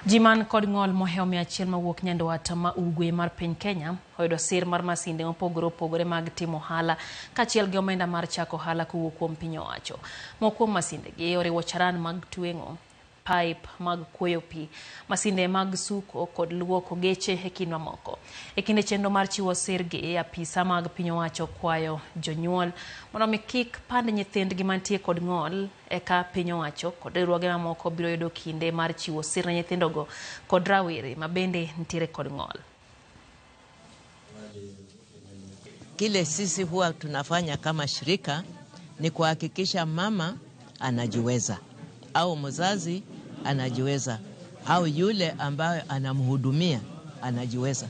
Ji man kod ng'ol mohewo 100 mawuok nyandwat ma ugwe mar piny Kenya oyudo sir mar masinde mopogore opogore mag timo ohala kaachiel gi omenda mar chako ohala kowuok kuom piny owacho. Moko kuom masindegi oriwo charan mag tweng'o, pipe mag kuoyo pi, masinde mag suko kod luoko geche e kind mamoko. E kinde chenro mar chiwo sir gi, apisa mag piny owacho kwayo jonyuol mondo mi kik pand nyithindgi mantie kod ng'ol eka piny owacho kod riwruoge mamoko biro yudo kinde mar chiwo sir ne nyithindogo kod rawere ma bende nitiere kod ng'ol. Kile sisi huwa tunafanya kama shirika ni kuhakikisha mama anajiweza au mzazi anajiweza au yule ambaye anamhudumia anajiweza.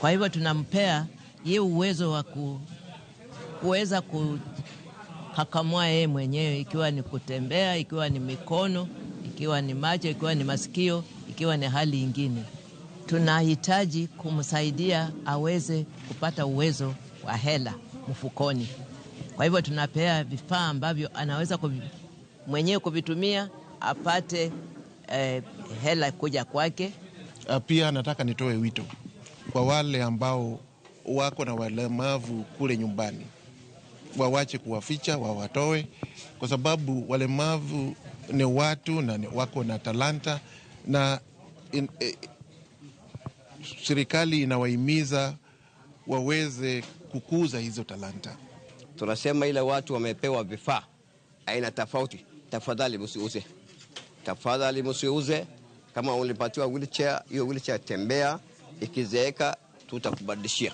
Kwa hivyo tunampea ye uwezo wa kuweza kukakamua yeye mwenyewe, ikiwa ni kutembea, ikiwa ni mikono, ikiwa ni macho, ikiwa ni masikio, ikiwa ni hali ingine. Tunahitaji kumsaidia aweze kupata uwezo wa hela mfukoni. Kwa hivyo tunapea vifaa ambavyo anaweza mwenyewe kuvitumia apate hela kuja kwake. Pia nataka nitoe wito kwa wale ambao wako na walemavu kule nyumbani, wawache kuwaficha, wawatoe, kwa sababu walemavu ni watu na wako na talanta na serikali inawahimiza waweze kukuza hizo talanta. Tunasema ile watu wamepewa vifaa aina tofauti, tafadhali msiuze, tafadhali msiuze. Kama ulipatiwa wheelchair, hiyo wheelchair tembea, ikizeeka tutakubadilishia.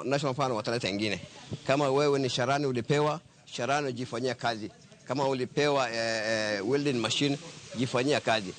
National Fund wataleta ingine. Kama wewe ni sharani ulipewa sharani, jifanyia kazi. Kama ulipewa welding machine, jifanyia kazi.